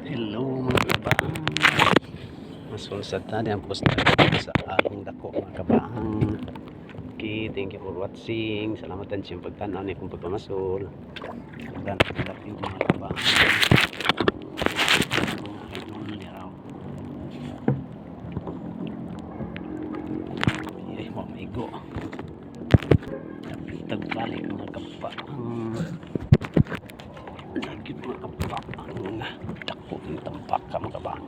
Hello, mga kabaang. Masulsad ta diyan posta sa along dako, mga kabaang. Okay, thank you for watching. Salamat din sa pagtanaw ni akong pagpamasol. Dan love you, mga kabaang. Mga idol ni raw. Ay, wa maigo. Tagbalik, mga kabaang. Lagi, mga kabaang. Dako ng tambaka, mga kabaang.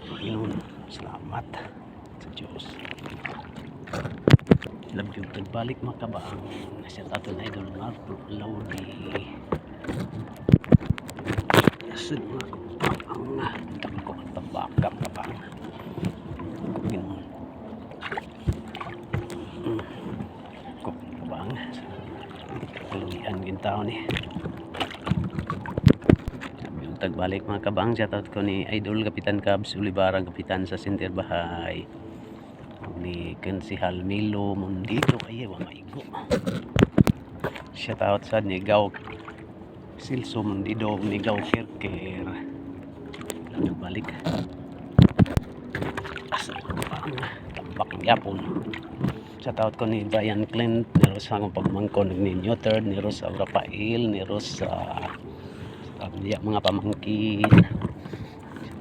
Panginoon, salamat sa Diyos. Love you. Tagbalik, mga kabaang. Shout out to Idol Marco Lodi. Yes, mga kabaang. Dako ang tambaka, mga kabaang. Panginoon. Ko, kabaang. Kaluian gintao ni. Yung tagbalik, mga kabaang, shoutout ko ni Idol Kapitan Cubs Ulibarang, Kapitan sa Center Bahay. Ug ni Konsihal Milo Mundido, ay wa maigo. Shoutout sa ni Gaw Silso Mundido, ni Gaw Kirkir. Tagbalik. Asa, kabaang, tambak ang yapon. Shoutout ko ni Brian Clint, ni Rosa akong pagmangkon, ni Newton, ni Rosa Rafael, ni Rosa niya mga pamangkin.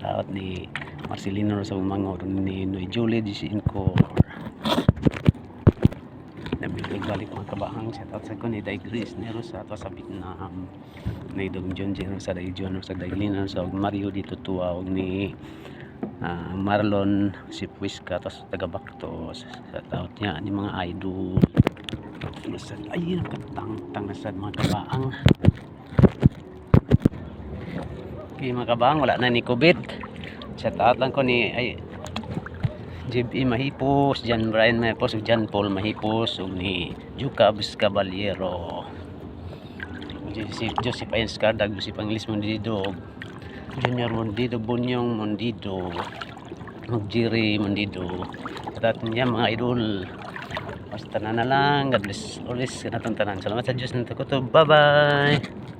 Shoutout ni Marcelino sa Mangor, ni Noy Julie Disinco. Nabiglag balik, mga kabaang. Shoutout sa ko ni Day Grace, ni Rosa ato sa Vietnam. Ni Dong John John sa Day John sa Dailina sa Mario dito tuwa ug ni Marlon Sipwiska tapos taga Baktos. Shoutout niya ni mga idol. Nasad ay nakatangtang nasad, mga kabaang. Okay, mga kabaang, wala na ni kubit. Shout out lang ko ni ay JB Mahipos, John Brian Mahipos, ug John Paul Mahipos, ug ni Jukabs Caballero. Joseph, Joseph Ayens Cardag, Joseph Anglis Mondido, Junior Mondido, Bunyong Mondido, Magjiri Mondido. At atin niya mga idol. Basta na na lang. God bless always kanatong tanan. Salamat sa Diyos ng takuto. Bye-bye!